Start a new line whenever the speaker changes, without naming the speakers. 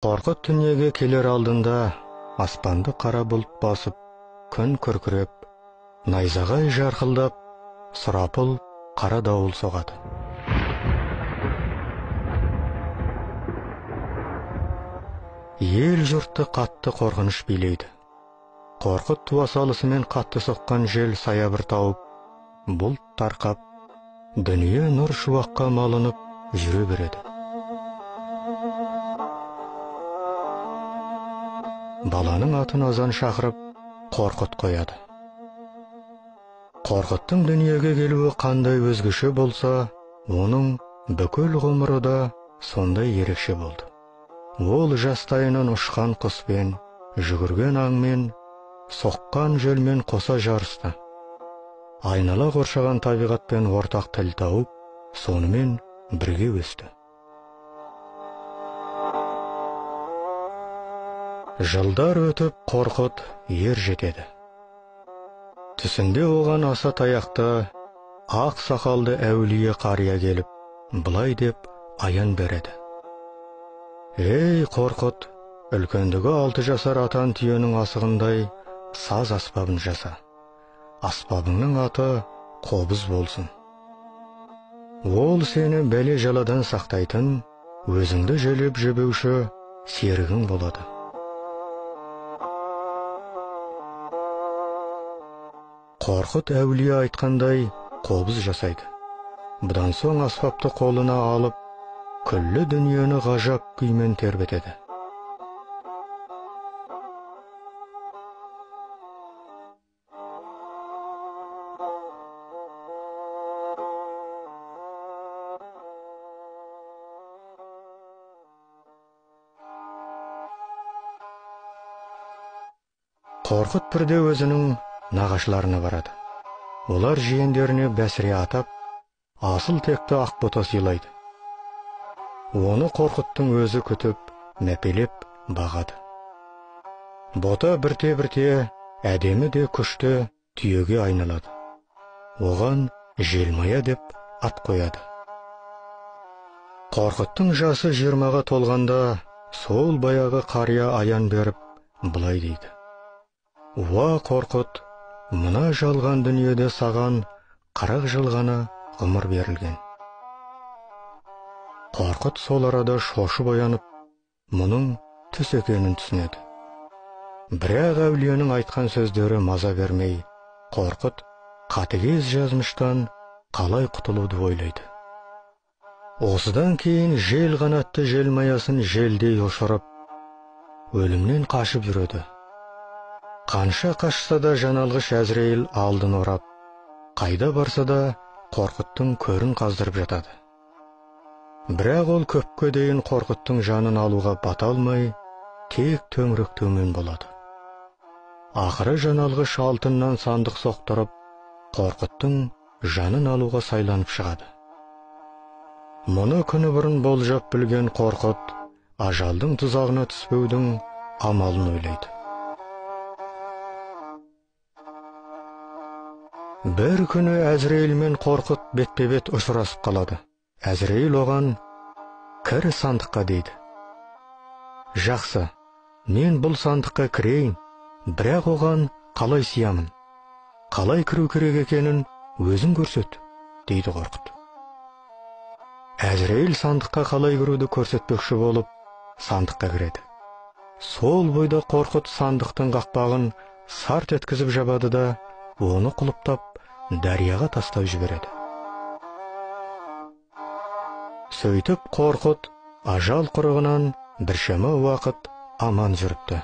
Қорқыт дүниеге келер алдында аспанды қара бұлт басып, күн күркіреп, найзағай жарқылдап, сұрапыл қара дауыл соғады. Ел жұртты қатты қорқыныш билейді. Қорқыт туа салысымен қатты соққан жел саябыр тауып, бұлт тарқап, дүние нұр шуаққа малынып жүре береді. Баланың атын азан шақырып, Қорқыт қояды. Қорқыттың дүниеге келуі қандай өзгеше болса, оның бүкіл ғұмыры да сондай ерекше болды. Ол жастайынан ұшқан құспен, жүгірген аңмен, соққан желмен қоса жарысты. Айнала қоршаған табиғатпен ортақ тіл тауып, сонымен бірге өсті. Жылдар өтіп, Қорқыт ер жетеді. Түсінде оған аса таяқты, ақ сақалды әулие қария келіп, былай деп аян береді. Ей, Қорқыт, үлкендігі 6 жасар атан түйенің асығындай саз аспабын жаса. Аспабыңның аты қобыз болсын. Ол сені бәле жаладан сақтайтын, өзіңді желеп жебеуші серігің болады. Қорқыт әулие айтқандай қобыз жасайды. Бұдан соң аспапты қолына алып, күллі дүниені ғажап күймен тербетеді. Қорқыт бірде өзінің нағашыларына барады. Олар жиендеріне бәсіре атап, асыл текті ақ бота сыйлайды. Оны Қорқыттың өзі күтіп, мәпелеп бағады. Бота бірте-бірте әдемі де күшті түйеге айналады. Оған Желмая деп ат қояды. Қорқыттың жасы 20-ға толғанда, сол баяғы қария аян беріп, былай дейді. Уа, Қорқыт, мына жалған дүниеде саған 40 жыл ғана ғұмыр берілген. Қорқыт сол арада шошып оянып, мұның түс екенін түсінеді. Бірақ әулиенің айтқан сөздері маза бермей, Қорқыт қатыгез жазмыштан қалай құтылуды ойлайды. Осыдан кейін жел қанатты желмаясын желдей ұшырып, өлімнен қашып жүреді. Қанша қашса да жаналғыш Әзірейіл алдын орап, қайда барса да Қорқыттың көрін қаздырып жатады. Бірақ ол көпке дейін Қорқыттың жанын алуға бата алмай, тек төңіректеумен болады. Ақыры жаналғыш алтыннан сандық соқтырып, Қорқыттың жанын алуға сайланып шығады. Мұны күні бұрын болжап білген Қорқыт ажалдың тұзағына түспеудің амалын ойлайды. Бір күні Әзірейіл мен Қорқыт бетпе-бет ұшырасып қалады. Әзірейіл оған кір сандыққа дейді. Жақсы, мен бұл сандыққа кірейін, бірақ оған қалай сиямын? Қалай кіру керек екенін өзің көрсет, дейді Қорқыт. Әзірейіл сандыққа қалай кіруді көрсетпекші болып, сандыққа кіреді. Сол бойда Қорқыт сандықтың қақпағын сарт еткізіп жабады да, оны құлыптап, дарияға тастап жібереді. Сөйтіп Қорқыт ажал құрығынан біршама уақыт аман жүріпті.